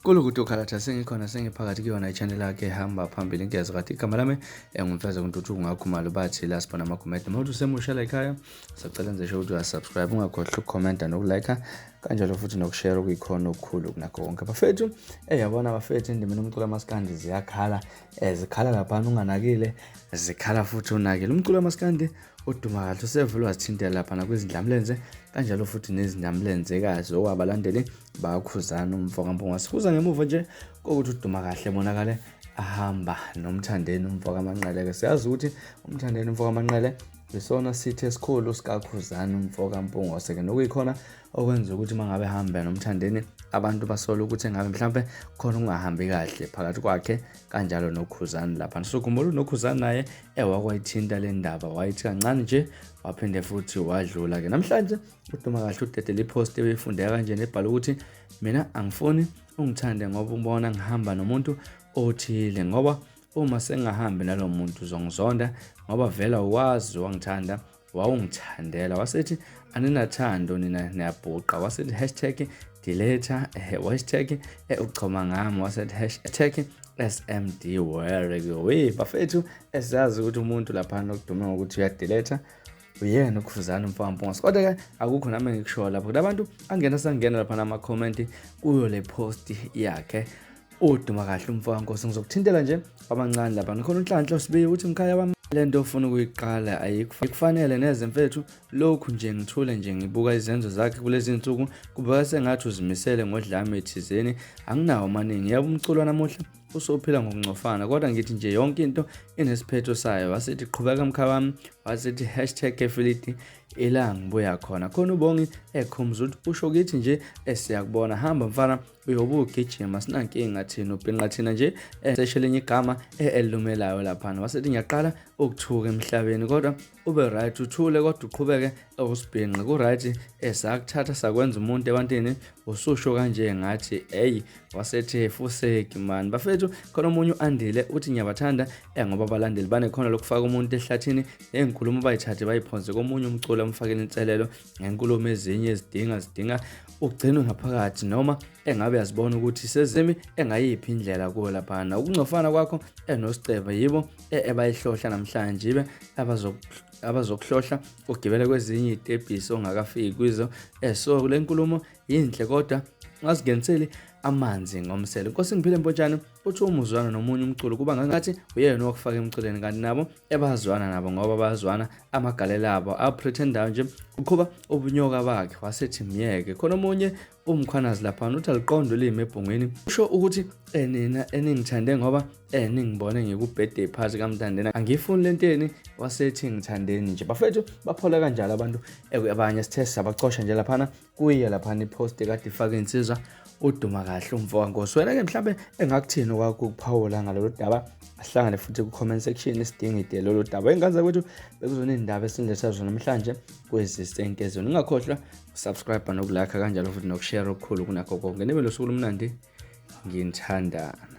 Kulukuthi ukhalatha sengikhona sengiphakathi kuyona i-channel yakhe ehamba phambili ngiyeza kade igama lami engumfeza kuNtuthuko ngakhumalo bathi la sibona amakhomenti uma uthi usemusha la ekhaya sacela nje ukuthi uyasubscribe ungakhohlwa ukukhomenta nokulike kanjalo futhi nokushare okuyikhona okukhulu kunakho konke bafethu. Eyabona bafethu endimeni umculo amaskandi ziyakhala zikhala laphana unganakile zikhala futhi unakile umculo amaskandi uduma kahle usevele wazithintela laphana kwizindlamlenze kanjalo futhi nezindlamlenzekazi okwabalandeli bakhuzana umfo kaMpungose kuza ngemuva nje kokuthi uduma kahle bonakale ahamba noMthandeni umfo kaManqele-ke siyazi ukuthi uMthandeni umfo kaManqele isona sithi esikhulu sikaKhuzani umfo kaMpungose-ke nokuyikhona okwenza ukuthi uma ngabe ehambe noMthandeni abantu basola ukuthi engabe mhlampe khona ukungahambi kahle phakathi kwakhe kanjalo noKhuzani lapha. Sokhumbula unoKhuzani naye ewakwayithinta le ndaba wayithi kancane nje waphinde futhi wadlula-ke. Namhlanje uduma kahle udedele ipost ebeyifundeka kanjena ebhala ukuthi mina angifuni ungithande ngoba ubona ngihamba nomuntu othile ngoba uma sengahambi nalo muntu uzongizonda ngoba vele awukwazi wangithanda wawungithandela wasethi aninathando nina niyabhuqa wasethi hashtag delete hashtag uchoma ngami wasethi hashtag SMD where we bafethu esiyazi ukuthi umuntu laphana okudume ngokuthi uyadelete uyena uKhuzani umfana Mpungose kodwa ke akukho nami engikushoyo lapho kulabantu angena sangena lapha nama comment kuyo le post yakhe uduma kahle umfana Nkosi ngizokuthintela nje abancane lapha ngikhona uNhlanhla uSibiya uthi mkhaya wami lento ofuna ukuyiqala ayikufanele neze mfethu lokhu nje ngithule nje ngibuka izenzo zakhe kulezi nsuku kubukeka sengathi uzimisele ngodlame thizeni anginawo amaningi yebo umculo namuhla usophila ngokuncofana kodwa ngithi nje yonke into inesiphetho sayo wasithi qhubeka mkhaya wami wasithi hashtag efilidi ila ngibuya khona khona uBongi ekhumza ukuthi usho kithi nje esiyakubona hamba mfana uyobe ugijima sinankinga thina ubhinqa thina nje sesho elinye igama elilumelayo laphana wasethi ngiyaqala ukuthuka emhlabeni kodwa ube right uthule kodwa uqhubeke usibhinqe ku-right esakuthatha sakwenza umuntu ebantwini ususho kanje ngathi eyi wasethi fuseki mani bafethu khona omunye u-Andile uthi ngiyabathanda ngoba abalandeli banekhono lokufaka umuntu ehlathini ney'nkulumo bayithathe bayiphonse komunye umculo amfakele inselelo ngenkulumo ezinye ezidinga zidinga ugcinwe ngaphakathi noma engabe yazibona ukuthi sezimi engayiphi indlela kuwo laphana ukungcofana kwakho enosiceba yibo ebayihlohla namhlanje ibe abazokuhlohla ugibele kwezinye iy'tebhisi ongakafiki kwizo so le nkulumo yinhle kodwa ungazingeniseli amanzi ngomsele. Nkosi ngiphile Mpontshane uthi umuzwana nomunye umculo kuba ngathi uyena owakufaka emculweni kanti nabo ebazwana nabo ngoba bazwana amagalelo abo apretendayo nje uqhuba ubunyoka bakhe wasethi myeke khona omunye uMkhwanazi laphana uthi aliqonde ulimi ebhungwini usho ukuthi nina eningithande ngoba ningibone ngiku-birthday party kaMthandeni angiyifuni lenteni wasethi ngithandeni nje bafethu baphola kanjalo abantu abanye sithe sabacosha nje laphana kuye laphana ipost ekade ifake insizwa uduma kahle umfo kaNkosi wena-ke mhlawumbe engakuthini okwakho ukuphawula ngalolu daba ahlangane futhi ku-comment section sidingide lolu daba ingane zakwethu bekuzona iy'ndaba esinletha zona namhlanje kwezisenkezweni ungakhohlwa usubscribe nokulike kanjalo futhi nokushare okukhulu kunakho konke nibe losuku olumnandi nginithanda.